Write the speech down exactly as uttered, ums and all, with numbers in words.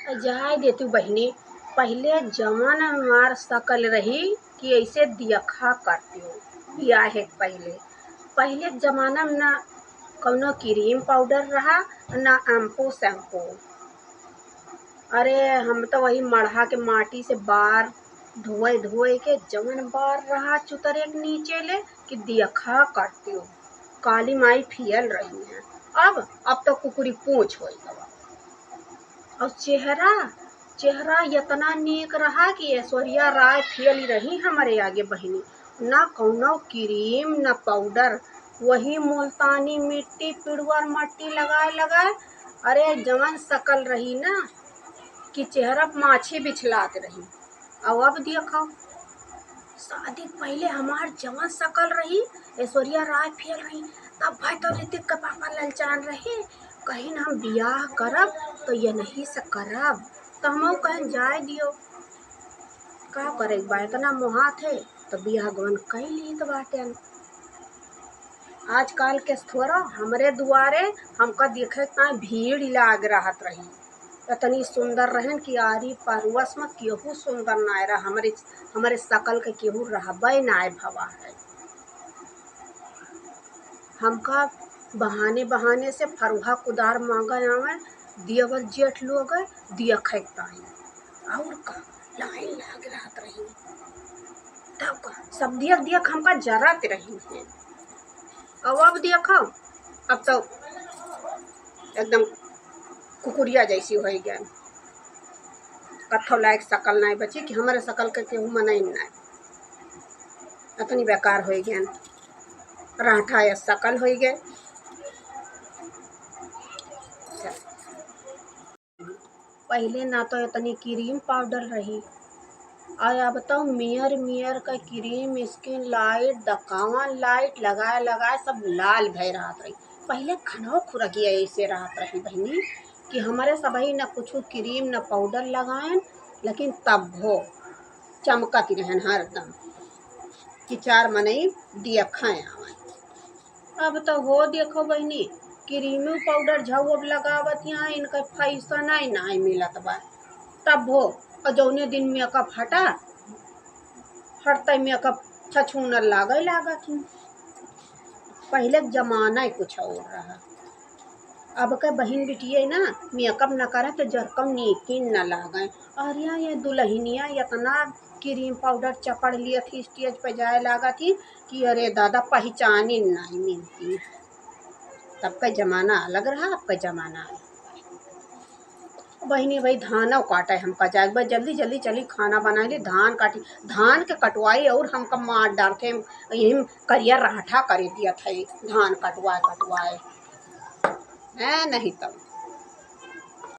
जाए देतू बहिनी, पहिले जवन हमार सकल रही कि ऐसे दियखा करतियो बियाहे के पहिले। पहिले के जमाना में ना कौनो क्रीम पाउडर रहा, ना एम्पू शैम्पू। अरे, हम तो वही मड़हा के माटी से बार धोए धोए के जवन बार रहा चुतरे के नीचे ले कि दियखा करतियो। काली माई फियल रही हैं। अब, अब तो कुकुरी पूछ होई गवा। और चेहरा, चेहरा इतना नीक रहा कि ऐश्वर्या राय फेल रही हमरे आगे बहिनी। ना कौनो क्रीम, ना पाउडर, वही मुल्तानी मिट्टी, पिड़ुअर मट्टी लगाए लगाए, अरे जवन सकल रही ना कि चेहरा पे माछी बिछलात रही। और अब देखो, शादी के पहिले हमार जवन सकल रही, ऐश्वर्या राय फेल रही, तब भाई तो ऋतिक के पापा ललचान रहे, कहिन हम बियाह करब तो ये नहीं से करब, तो हम कहें जाए दियो, का करे के बा, इतना मोहात है तो बियाह गवन कई लीत बाटेन। आजकल के थोड़ा हमरे दुआरे हमका देखे के ताईं भीड़ लाग रहत रही। इतनी सुंदर रहन कि आरी पड़ोस में केहू सुंदर नाय रहा, हमरे, हमरे सकल के केहू रहबे नाय भवा है। हमका बहाने बहाने से फरुहा कुदार मांगे आवे, दियवर जेठ लोग दिया खेकता है। और का लाइन लाग रहत रही, तब का सब दियक दियक हमका जरत रही है। अब, अब देखो, अब तो एकदम कुकुरिया जैसी होइ गए। कत्थो लायक सकल नाय बची कि हमरे सकल के केहू मनई नाय। इतनी बेकार होइ गए, राठा या सकल होइ गए। पहिले ना तो इतनी क्रीम पाउडर रही, और अब तो मियर मियर का क्रीम, स्किन लाइट, दकावन लाइट लगाए लगाए सब लाल भय रहत रही। पहिले घनो खुरकिया ऐसे रहत रही बहिनी कि हमरे सबही न कुछ क्रीम न पाउडर लगाएन, लेकिन तब हो चमकत रहन हरदम कि चार मनई दियखा आवन। अब तो हो देखो बहिनी, क्रीमो पाउडर झउ अब लगावत यहाँ, इनका फैशन ही नाय मिलत बा। तब हो, और जौने दिन मेकअप हटा, हटते मेकअप छछूनर लागे लागत ही। पहिले के जमाना ही कुछ और रहा। अब के बहिन बिटिया ना मेकअप न करे तो जरकम नीकिन न लागे। अरे ये दुल्हनिया इतना क्रीम पाउडर चपड़ लियत ही, स्टेज पे जाए लागत ही कि अरे दादा, पहचान ही नाय मिलती। तब का जमाना अलग रहा, अब का जमाना अलग। बहिनी भाई, धानव काटे हमका जाए बा, जल्दी जल्दी चली खाना बनाए ली, धान काटी, धान के कटवाई और हमका मार डार के यही करिया राठा करे दिया था, धान कटवाए कटवाए। हैं, नहीं तब।